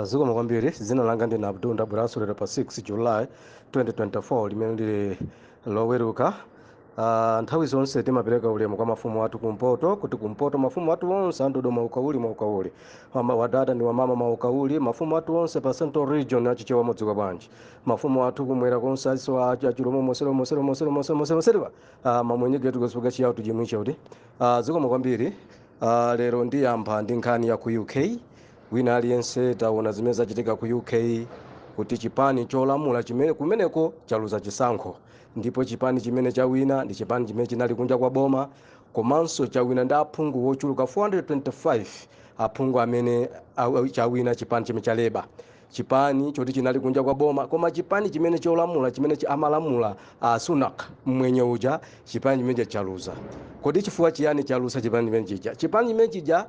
Zikomo kwambiri. Dzina langa ndine Abdul. Ndabweranso lero pa 6 July 2024, limene lili Loweruka. Nthawi zonse timapereka ulemu kwa mafumu athu kumpoto, kuti kumpoto mafumu athu onse andodo maukauli maukauli, mama wadada ndi wamama maukauli, mafumu athu onse pa Central Region achichewa mudziwa bwanji, mafumu athu kumwera konse aziso achilomo mosero mosero mosero mosero mosero mosero, mamwenyegetu kusuka chiyawo tujimwicha kuti zikomo kwambiri. Lero ndiyamba ndi nkhani ya ku UK. Wina aliyense taona zimene zachitika ku UK, kuti chipani cholamula chimene kumeneko chaluza chisankho, ndipo chipani chimene chawina ndi chipani chimene chinali kunja kwa boma, komanso chawina ndi aphungu wochuluka 425 aphungu amene chawina chipani chimene cha Labour, chipani choti chinali kunja kwa boma, koma chipani chimene cholamula chimene amalamula Sunak mmwenye uja, chipani chimene chaluza. Kodi chifukwa chiyani chaluza chipani chimene chija? Chipani chimene chija,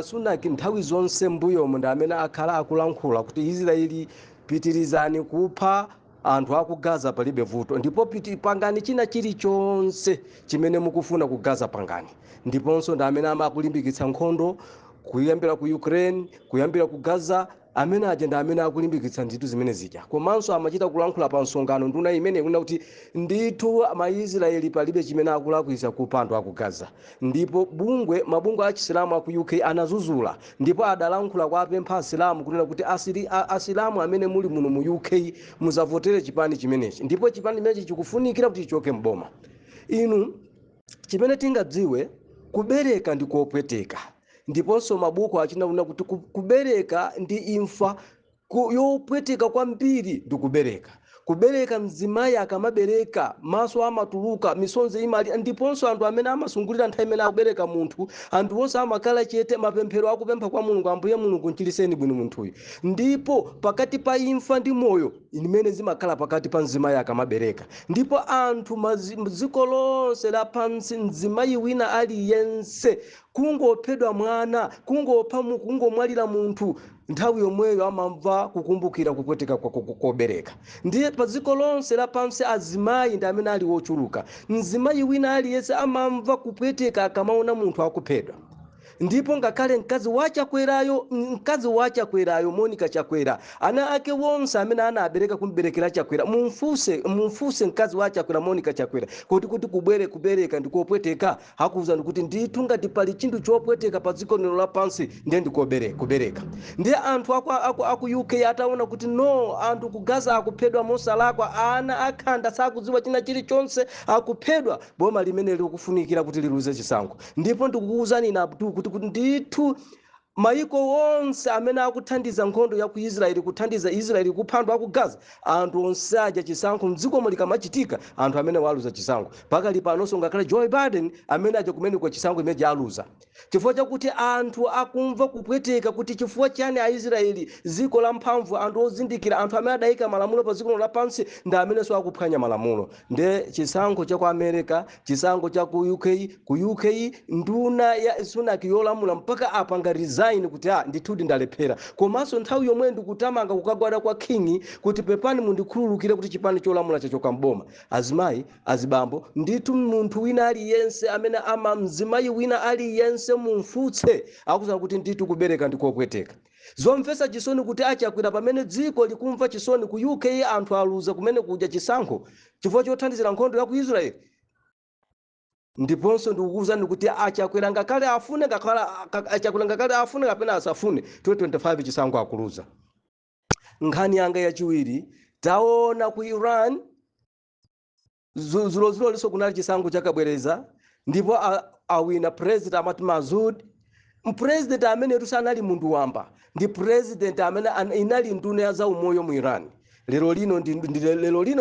Sunak nthawi zonse mbuyomu ndi amene akhala akulankhula kuti Israeli, pitirizani kupha anthu aku Gaza, palibe vuto, ndipo pangani china chilichonse chimene mukufuna ku Gaza, pangani. Ndiponso ndi amene amakulimbikitsa nkhondo kuyambira ku Ukraine, kuyambira ku Gaza. Amene aja ndi amene akulimbikitsa ndithu zimene zija. Komanso amachita kulankhula pa msonkhano nduna imene kuna kuti ndithu Maisraeli palibe chimene akulakwisa kupha anthu aku Gaza. Ndipo bungwe mabungwe a Chisilamu aku UK anazuzula, ndipo adalankhula kwa apempha Asilamu kunena kuti Asilamu amene muli muno mu UK, muzavotere chipani chimenechi, ndipo chipani chimenechi chikufunikira kuti chichoke mboma. Inu, chimene tingadziwe, kubereka ndi kopweteka, ndiponso mabuku achinauna kuti kubereka ndi imfa yopweteka kwambiri ndi kubereka. Kubereka, mzimayi akamabereka, maso amatuluka, misonzi imali, ndiponso anthu amene amasungulira nthawi imene akubereka munthu, anthu onse amakhala chete, mapemphero akupempha kwa Mulungu, "Ambuye Mulungu, mchiriseni bwino munthuyu." Ndipo pakati pa imfa ndi moyo imene zimakhala pakati pa mzimayi akamabereka. Ndipo anthu dziko lonse lapansi, mzimayi wina aliyense kungophedwa mwana, kungopha kungomwalira munthu, nthawi yomweyo amamva kukumbukira kupweteka kobereka. Ndiye pa dziko lonse lapansi azimayi ndi amene ali wochuluka. Mzimayi wina aliyense amamva kupweteka akamaona munthu akuphedwa. Ndipo ngakhale mkazi wachakwerayo, mkazi wachakwerayo Monica Chakwera, ana ake wonse amene anabereka, kumberekera Chakwera, mumfuse, mumfuse mkazi wa Chakwera, Monica Chakwera, kuti kubereka ndikopweteka, akuwuzani kuti ndithu ngati pali chinthu chopweteka pa dziko lino lapansi, ndiye ndikobereka, kubereka. Ndiye anthu aku UK ataona kuti no, anthu ku Gaza akuphedwa mosalakwa, ana akhanda sakudziwa china chilichonse akuphedwa, boma limene likufunikira kuti liluze chisankho. Ndipo ndikukuwuzani ine Abdul kuti ndithu maiko onse amene akuthandiza nkhondo ya ku Israeli, kuthandiza Israeli kupha anthu aku Gaza, anthu onse aja chisankho mdzikomo likamachitika, anthu amene waluza chisankho. Pakali panonso ngakhale Joe Biden amene aja kumene kwa chisankho imene aluza chifukwa chakuti anthu akumva kupweteka kuti chifukwa chani Aisraeli, dziko la mphamvu, anthu ozindikira, anthu amene adayika malamulo pa dziko lapansi, ndi amenenso akuphwanya malamulo. Nde chisankho cha ku America, chisankho cha ku UK, ku UK nduna ya Sunak yolamula mpaka apanga resign kuti a ndithudi ndalephera, komanso nthawi yomwe ndikutamanga kukagwada kwa king kuti pepani, mundikhululukire kuti chipani cholamula chachoka mboma. Azimayi, azibambo, ndithu munthu wina aliyense amene ama mzimayi wina aliyense mumfutse, akuza kuti ndithu kubereka ndikopweteka. Zomvetsa chisoni kuti achakwera, pamene dziko likumva chisoni, ku UK anthu aluza kumene kuja chisankho chifukwa chothandizira nkhondo ya ku Israeli. Ndiponso ndikukuwuzani kuti achakwera ngakhale afune, ngakhale achakwera ngakhale afune kapena asafune, 2025 chisankho akuluza. Nkhani yanga yachiwiri, taona ku Iran zulozulo liso kunali chisankho chakabwereza, ndipo awina president amati Masoud. President amene sanali munthu wamba, ndi president amene inali nduna ya zaumoyo mu Iran. Lero lino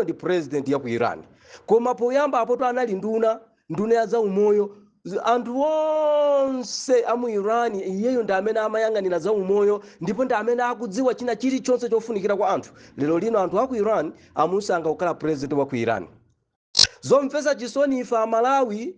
ndi president ya ku Iran, koma poyamba apoto anali nduna ya zaumoyo. Anthu onse amu Iran, iyeyo ndi amene amayang'anira zaumoyo, ndipo ndi amene akudziwa china chilichonse chofunikira kwa anthu. Lero lino anthu aku Iran amusankha kukhala president wa ku Iran. Zomvetsa chisoni, ife Amalawi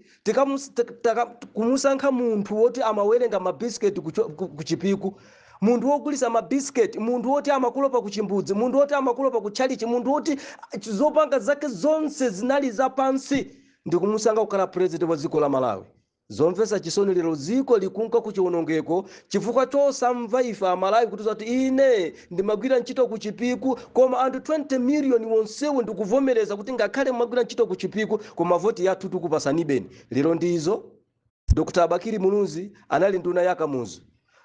kumusankha munthu woti amawerenga mabisiketi ku Chipiku, munthu wogulisa mabisiketi, munthu woti amakulopa ku chimbudzi, munthu woti amakulopa ku tchalichi, munthu woti zopanga zake zonse zinali zapansi, ndikumusankha kukhala president wa dziko la Malawi. Zomvetsa chisoni, lero dziko likunka ku chiwonongeko chifukwa chosamva ife Amalawi kuti zati ine ndimagwira ntchito ku Chipiku, koma anthu 20 miliyoni wonsewo ndikuvomereza kuti ngakhale mumagwira ntchito ku Chipiku, koma voti yathu tikupasanibeni. Lero ndizo Dr Bakili Muluzi anali nduna ya Kamuzu,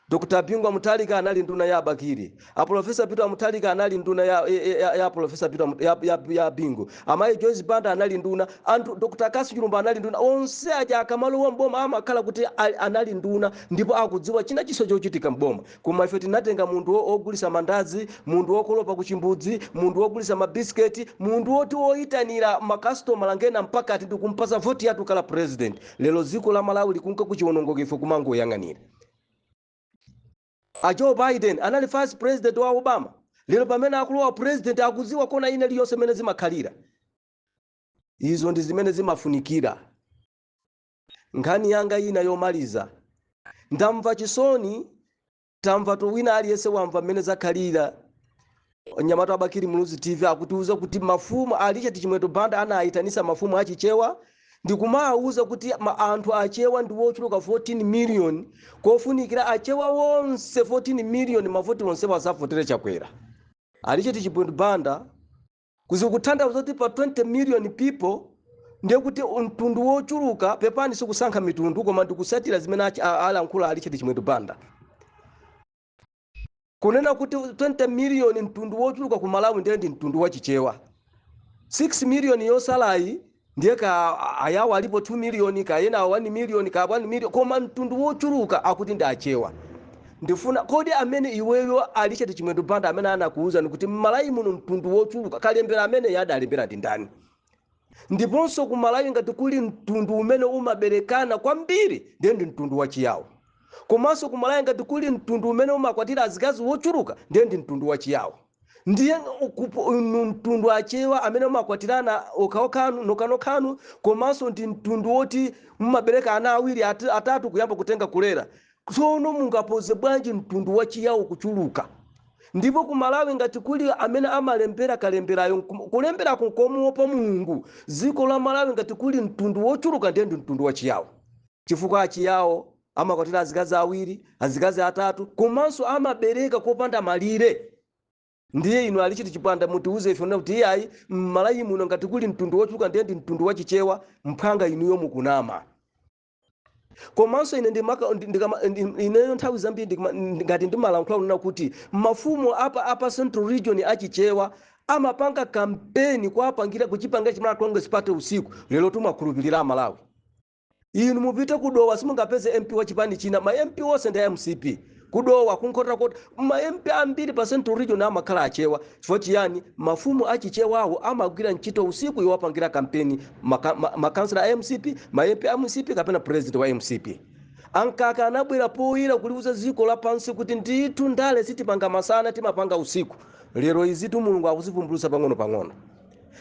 Dr Bingu Mutharika anali nduna ya Bakili, a Professor Peter Mutharika anali nduna ya Professor Peter ya Bingu, amayi Joyce Banda anali nduna, anthu Dr Cassim Chilumpha anali nduna. Onse aja akamalowa mboma amakhala kuti anali nduna ndipo akudziwa china chiso chochitika mboma. Koma ife tinatenga munthu ogulisa mandazi, munthu wokolopa kuchimbudzi, munthu wogulisa mabisiketi, munthu woti woyitanira makasitomala ngena mpakati ndikumpasa voti yathu kala president. Lero dziko la Malawi likunka kuchiwonongeko, ife kumangoyang'anira. A Joe Biden anali vice president wa Obama. Lero pamene akulowa president akudziwa kona ine liyonse mene zimakhalira. Izo ndi zimene zimafunikira. Nkhani yanga ina yomaliza, ndamva chisoni, tamva to wina aliyense wamva mmene zakhalira. Nyamata Abakili Muluzi TV akutiuza kuti mafumu a Richard Chimwendo Banda anayitanisa mafumu achichewa ndikumawuza kuti anthu achewa ndi wochuluka 14 million, kofunikira achewa wonse 14 million mavoti onse wasavotere Chakwera. A Richard Chimwendo Banda kuzikutanthauza kuti pa 20 million people ndiye kuti mtundu wochuluka, pepani, sikusankha mitundu, koma ndikusatira zimene alankhula a Richard Chimwendo Banda kunena kuti 20 million, mtundu wochuluka ku Malawi ndiye ndi mtundu wachichewa. 6 million yosalayi ndiye ka ayawo alipo 2 million, ka ena 1 million, ka 1 million, koma mtundu wochuluka akuti ndi achewa. Ndifuna kodi amene iweyo a Richard Chimwendo Banda amene anakuwuzani kuti mmalawi muno mtundu wochuluka, kalembera amene yadalembera ndi ndani? Ndiponso ku Malawi ngati kuli mtundu umene umaberekana kwambiri ndiye ndi mtundu wachiyawo. Komanso ku Malawi ngati kuli mtundu umene umakwatira azikazi wochuluka ndiye ndi mtundu wachiyawo. Ndiye mtundu achewa amene umakwatirana okhaokhanu nokhanokhanu, komanso ndi mtundu woti mumabereka ana awiri, atatu, kuyamba kutenga kulera. Tsono mungapoze bwanji mtundu wachiyawo kuchuluka? Ndipo ku Malawi ngati kuli amene amalembera kalemberayo kulemberako komuopa Mulungu, dziko la Malawi ngati kuli mtundu wochuluka ndiye ndi mtundu wachiyawo, chifukwa achiyawo amakwatira azikazi awiri, azikazi atatu, komanso amabereka kopanda malire. Ndiye inu a Richard Chipanda mutiuze ife kuti iyayi, mmalawi muno ngati kuli mtundu wochuluka ndiye ndi mtundu wachichewa, mphanga inuyo mukunama. Komanso ine ineyo nthawi zambiri ngati ndimalankhula kunena kuti mafumu apa Central Region achichewa amapanga kampeni kuapangira kuchipangira Chimalawi Congress Party usiku. Lero timakhulupirira Amalawi. Inu mupite kudowa, simungapeze MP wa chipani china, ma MP onse ndi MCP. Kudowa, kunkhotakota, ma MP ambiri pa Central Region amakhala achewa. Chifukwa chiyani? Mafumu achichewawo amagwira ntchito usiku iwo apangira kampeni makansela a MCP, ma MP a MCP kapena president wa MCP. Ankaka anabwera poyera kuliuza dziko lapansi kuti ndithu ndale sitipanga masana, timapanga usiku. Lero izitu Mulungu akuzivumbulutsa pang'ono-pang'ono.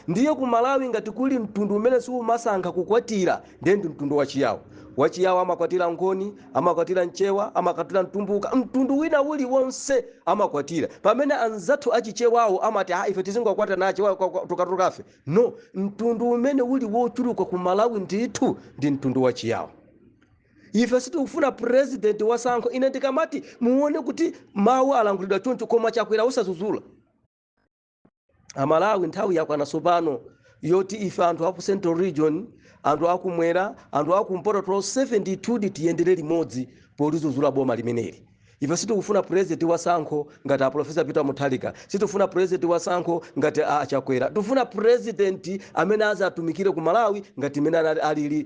Ndiye ku Malawi ngati kuli mtundu umene siumasankha kukwatira ndiye ndi mtundu wachiyawo. Wachiyawo amakwatira Ngoni, amakwatira Mchewa, amakwatira Mtumbuka, mtundu wina uliwonse amakwatira, pamene anzathu achichewawo amati, "Ha, ife tizingokwatira na achewa tukatukafe." No, mtundu umene uli wochuluka ku Malawi ndithu ndi mtundu wachiyawo. Ife sitikufuna president wasankho. Ine ndikamati muone kuti mawu alankhulidwa choncho, koma Chakwera usazuzula Amalawi. Nthawi yakwana tsopano yoti ife anthu aku Central Region, anthu akumwera, anthu akumpoto, 72 tiyendere limodzi polizuzula boma limeneli. Ife sitikufuna president wasankho ngati a Professor Peter Mutharika, sitikufuna president wasankho ngati a Chakwera. Tikufuna president amene azatumikire ku Malawi ngati imene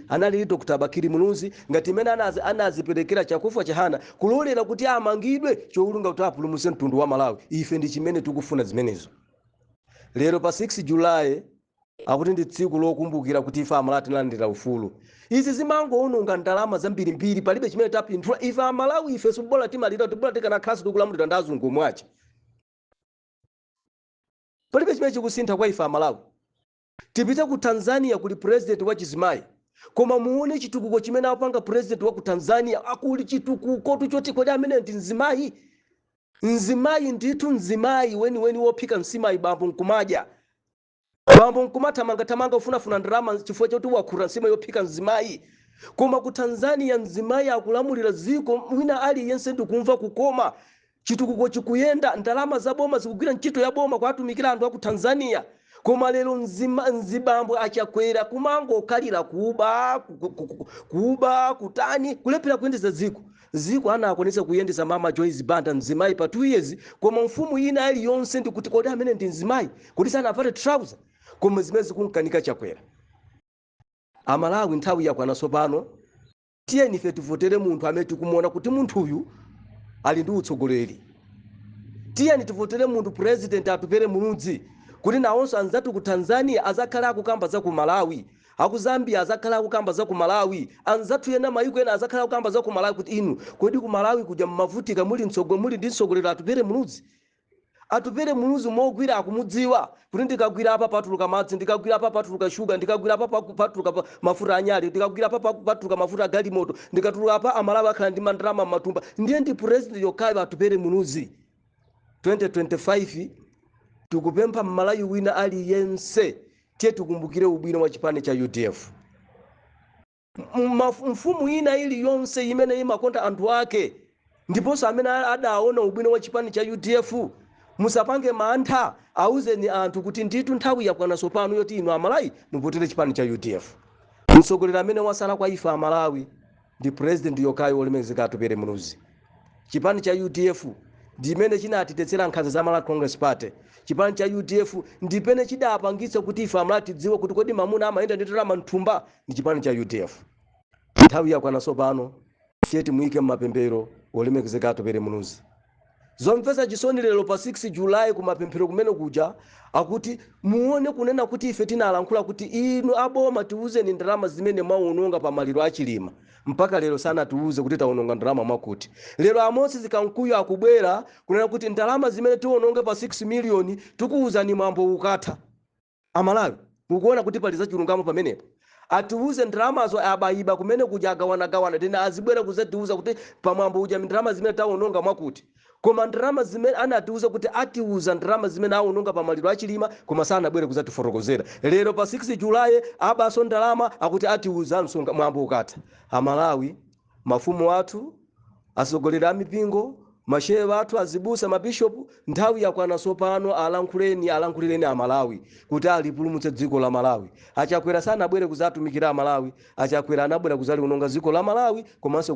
analili Dr Bakili Muluzi, ngati imene anaziperekera Chakufwa Chihana kulolera kuti amangidwe choulunga kuti apulumutse mtundu wa Malawi. Ife ndi chimene tikufuna zimenezo. Lero pa 6 Julayi akuti ndi tsiku lokumbukira kuti ife Amalawi tinalandira ufulu. Izi zimangoononga ndalama zambirimbiri, palibe chimene tapindula ife Amalawi. Ife sibola timalira kuti bola tikanakhalanso tikulamulira ndi azungu mwache. Palibe chimene chikusintha kwa ife Amalawi. Tipite ku Tanzania, kuli president wa chizimayi, koma muone chitukuko chimene apanga president wa ku Tanzania. Akuli chitukuko tuchoti kodi amene ndi mzimayi? Mzimayi ndithu, mzimayi weniweni wophika msimayi, bambo nkumadya, bambo nkumathamangathamanga kufunafuna ndalama chifukwa choti wakhuta nsima yophika mzimayi. Koma ku Tanzania mzimayi akulamulira dziko, wina aliyense ndikumva kukoma, chitukuko chikuyenda, ndalama za boma zikugwira ntchito ya boma kuatumikira anthu aku Tanzania. Koma lero mzibambo achakwera kumangokhalira kuba, kuba, kutani, kulephera kuyendetsa dziko. Dziko anakwanitsa kuyendetsa Mama Joyce Banda, mzimayi, pa 2 years. Koma mfumu ina iliyonse ndikuti, "Kodi amene ndi mzimayi kuti sanavale trouser?" Koma zimene zikunkanika Chakwera. Amalawi, nthawi yakwana tsopano. Tiyeni ife tivotere munthu amene tikumuona kuti munthuyu ali ndi utsogoleri. Tiyeni tivotere munthu, President Atupere Muluzi, kuti nawonso anzathu ku Tanzania azakhala akukamba za ku Malawi, aku Zambia azakhala akukamba za ku Malawi, anzathu ena mayiko ena azakhala akukamba za ku Malawi, kuti, "Inu, kodi ku Malawi kuja mmavutika, muli mtsogo, muli ndi mtsogoleri Atupere Muluzi." Atupere Muluzi mogwira akumudziwa kuti ndikagwira apa patuluka madzi, ndikagwira apa patuluka shuga, ndikagwira apa patuluka mafuta anyale, ndikagwira apa patuluka mafuta agalimoto, ndikatuluka apa Amalawi akhala ndi mandalama m'matumba. Ndiye ndi president yokhayo, Atupere Muluzi. 2025 tikupempha Mmalawi wina aliyense, tiye tikumbukire ubwino wa chipani cha UDF. Mfumu ina iliyonse imene imakonda anthu ake ndiponso amene adaona ubwino wa chipani cha UDF, musapange mantha, auzeni anthu kuti ndithu nthawi yakwana tsopano yoti inu Amalawi muvotere chipani cha UDF. Mtsogoleri amene wasala kwa ife Amalawi ndi president yokhayo, wolemekezeka Atupere Muluzi. Chipani cha UDF ndimene chinatitetsera nkhanza za Malawi Congress Party. Chipani cha UDF ndipene chidapangitsa kuti ife Amalawi tidziwe kuti kodi mamuna amayenda ndi ndalama mthumba, ndi chipani cha UDF. Nthawi yakwana tsopano, tiye timuyike mmapemphero wolemekezeka Atupere Muluzi. Zomvetsa chisoni, lero pa 6 Julayi kumapemphero kumene kuja akuti muone kunena kuti ife tinalankhula kuti, "Inu aboma, tiuzeni ndalama zimene mwaononga pa maliro achilima." Mpaka lero sanatiuze kuti taononga ndalama mwakuti. Lero a Moses Kunkuyu akubwera kunena kuti ndalama zimene tiononge pa 6 miliyoni tikuwuzani mwambo ukatha. Amalawi, mukuona kuti pali zachilungamo pamenepo? Atiuze ndalamazo abayiba kumene kuja, agawanagawana, tena azibwera kuzatiuza kuti pamwambo uja ndalama zimene taononga mwakuti. Koma ndalama zimene anatiuza kuti atiuza ndalama zimene aononga pamaliro achilima, koma sanabwere kuzatifotokozera. Lero pa 6 Julayi abaso ndalama, akuti atiuza msonga mwambo ukatha. Amalawi, mafumu athu, atsogoleri a mipingo, mashehe athu, azibusa, mabishopu, nthawi yakwana tsopano. Alankhuleni, alankhulireni Amalawi kuti alipulumutse dziko la Malawi. Achakwera sanabwere kuzatumikira Amalawi. Achakwera anabwera kuzaliononga dziko la Malawi komanso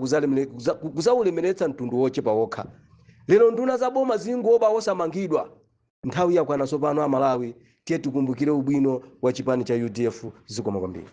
kuzaulemeretsa mtundu wochepa wokha. Lero nduna za boma zingoba osamangidwa. Nthawi yakwana tsopano, Amalawi, tiye tikumbukire ubwino wa chipani cha UDF. Zikoma kwambiri.